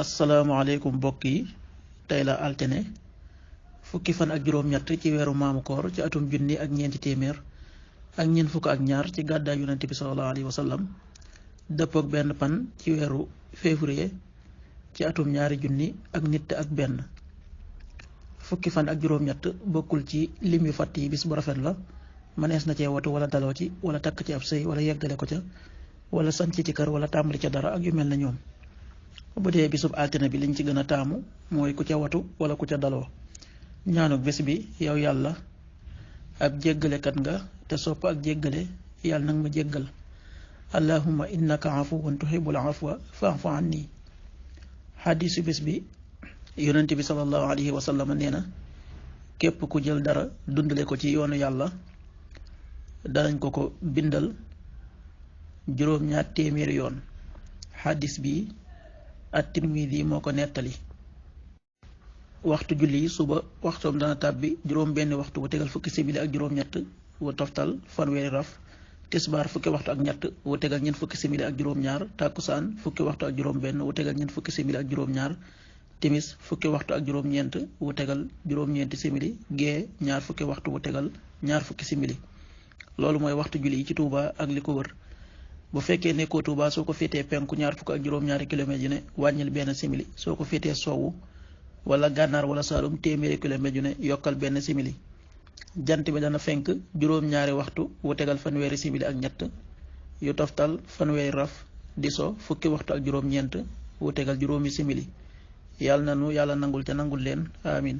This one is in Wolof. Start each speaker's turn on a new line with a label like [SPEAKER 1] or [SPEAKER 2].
[SPEAKER 1] asalaamaaleykum mbokk yi tey la altine fukki fan ak juróom-ñett ci weeru maamu koor ci atum junni ak ñeenti téeméer ak ñeent fukk ak ñaar ci gàddaay yonent bi sallallahu alayhi wa sallam dëppook benn fan ci weeru février ci atum ñaari junni ak nit ak benn. fukki fan ak juróom-ñett bokkul ci lim yu fàtt yi bis bu rafet la mënees na cee watu wala daloo ci wala takk ci ab sëy wala yeggale ko ca wala sanc ci kër wala tàmbali ca dara ak yu mel na ñoom. bu dee bisub altine bi liñ ci gën a taamu mooy ku ca watu wala ku ca daloo. ñaanuk bés bi yow yàlla ab jéggalekat nga te sopp ak jéggale yàlla nag ma jéggal allahumma innaka afuwun tuhibbul afwa fa'fu anni. xadiisu bés bi yonent bi sallallahu alayhi wa sallam nee na képp ku jël dara dundale ko ci yoonu yàlla danañ ko bindal juróom-ñaar téeméeri yoon. xadiis bi at-Tirmidi moo ko nettali. waxtu julli suba waxtoom dana tàbbi juróom benn waxtu wu tegal fukki simili ak juróom-ñett wu toftal fanweeri raf. tisbaar fukki waxtu ak ñett wu tegal ñeent fukki simili ak juróom-ñaar. tàkkusaan fukki waxtu ak juróom-benn wu tegal ñeent fukki simili ak juróom-ñaar. timis fukki waxtu ak juróom-ñeent wu tegal juróom-ñeenti simili. gee ñaar fukki waxtu wu tegal ñaar fukki simili. loolu mooy waxtu julli yi ci Touba ak li ko wër. bu fekkee nekkoo Touba soo ko féetee penku ñaar fukk ak juróom-ñaari kilomètres yu ne wàññil benn simili. soo ko féetee sowwu wala gànnaar wala saalum téeméeri kilomètres yu ne yokkal benn simili. jant bi dana fenk juróom-ñaari waxtu wu tegal fanweeri simili ak ñett yu toftal fanweeri raf. di so fukki waxtu ak juróom-ñeent wu tegal juróomi simili. yàlla na nu yàlla nangul te nangul leen amin.